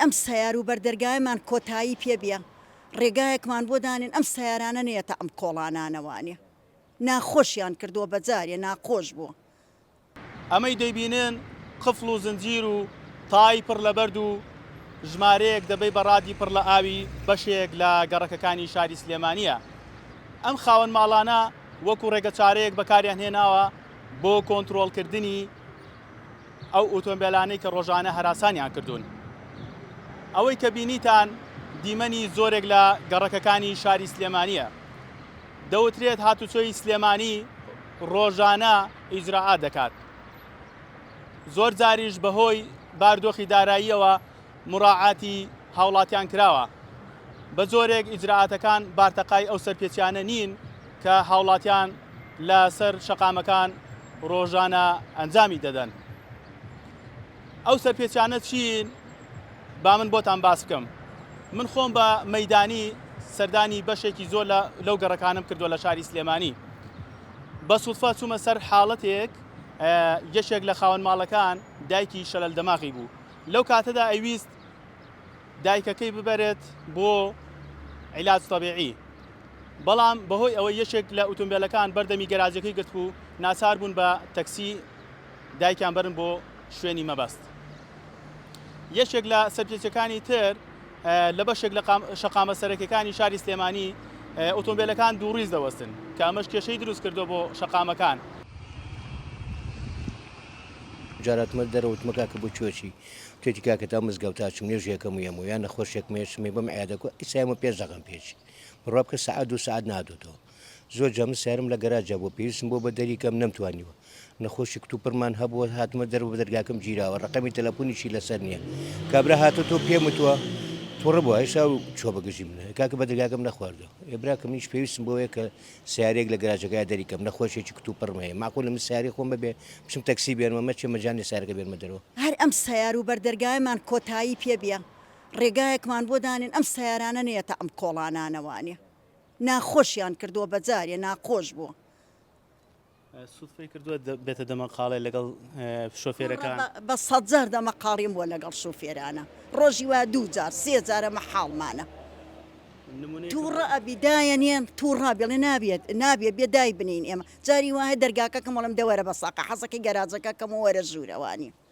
ئەم سەیار و بەردەرگایەمان کۆتایی پێ بێ ڕێگایەکمان بۆ دانێن ئەم سەیارانە نەیەتە ئەم کۆڵانانەوانێ ناخۆشیان کردووە بەجارێ ناخۆش بووە. ئەمەی دەیبینن قفڵ و زنجیر و تای پڕ لە بەرد و ژمارەیەک دەبەی بەڕادی پڕ لە ئاوی بەشێک لە گەڕەکەکانی شاری سلێمانییە. ئەم خاوەن ماڵانە وەکو ڕێگەچارەیەک بەکاریان هێناوە بۆ کۆنترۆڵکردنی ئەو ئۆتۆمبێلانەی کە ڕۆژانە هەراسانیان کردوون. ئەوەی کە بینیتان دیمەنی زۆرێک لە گەڕەکەکانی شاری سلێمانییە. دەوترێت هاتوچۆی سلێمانی ڕۆژانە ئیجرائات دەکات. زۆر جاریش بەهۆی باردۆخی داراییەوە موراعاتی هاوڵاتیان کراوە. بە جۆرێک ئیجرائاتەکان بارتەقای ئەو سەرپێچیانە نین کە هاوڵاتیان لە سەر شەقامەکان ڕۆژانە ئەنجامی دەدەن. ئەو سەرپێچیانە چین با من بۆتان باس بکەم. من خۆم بە مەیدانی سەردانی بەشێکی زۆر لە لەو گەڕەکانەم کردووە لە شاری سلێمانی. بە سودفە چوومە سەر حاڵەتێک یەکێک لە خاوەن ماڵەکان دایکی شەلەل دەماغی بوو. لەو کاتەدا ئەیویست دایکەکەی ببەرێت بۆ عیلاج تەبیعی بەڵام بەهۆی ئەوەی یەکێک لە ئوتومبێلەکان بەردەمی گەراجەکەی گرتبوو ناچار بوون بە تەکسی دایکیان بەرن بۆ شوێنی مەبەست. یەکێک لە سەرپێچەکانی تر لە بەشێک لە شەقامە سەرەکیەکانی شاری سلێمانی ئۆتۆمبیلەکان دووڕیز دەوەستن کە ئەمەش کێشەی دروست کردووە بۆ شەقامەکان. جار هاتمە دەرەوە وتمە کاکە بۆ کوێ چی؟ وتێتی کاکە تا مزگەوت ئەچم نوێژێکەم و یەمەوە یان نەخۆشێکم هەیە چمێ بەم عیادە کو ئیسا یەمە پێنج دەقەم پێ چی؟ بڕوا بکە سەعات دوو سەعات نەهاتۆتەوە. زۆر جار من سەیارەم لە گەراجا بووە پێویستم بووە بە دەری کەم نەمتوانیوە. نەخۆشی کتوپڕمان هەبووە هاتمە دەرەوە بە دەرگاکەم گیراوە ڕەقەمی تەلەفونیشی لەسەر نییە. کابرا هاتۆتەوە پێم وتووە توڕە بووە ئێستا چووە بە گژی منە کاکە بە دەرگاکەم نەخواردووە. ئێ براکەم منیش پێویستم بەوەیە کە سەیارەیەک لە گەراجەکەیا دەری کەم نەخۆشێکی کتوپڕم هەیە مەعقولە من سەیارەی خۆم بەبێ بچم تەکسی بێنمە مەچێ مەجال نیە سەیارەکە بێنمە دەرەوە. هەر ئەم سەیار و بەردەرگایەمان کۆتایی پێ بێ ڕێگایەکمان بۆ دانێن ئەم سەیارانە نەیەتە ئەم کۆڵانانەوانێ ناخۆشیان کردووە بەجارێ ناخۆش بووە. سودفەی کردووە بێتە دەمەقاڵێ لەگەڵ شۆفێرەکان؟ بە سەدجار دەمەقاڵیم بووە لەگەڵ شوفێرانە ڕۆژی وایە دوو جار سێ جارە مەحاڵمانە تووڕە ئەبی دایەنێن تووڕە بێڵێ نابێت نابێ بێ دای بنین ئێمە جاری وایە دەرگاکە کەم وەڵم دەوەرە بە ساقە حەزەکەی گەراجەکە کەم و وەرە ژوورەوانی.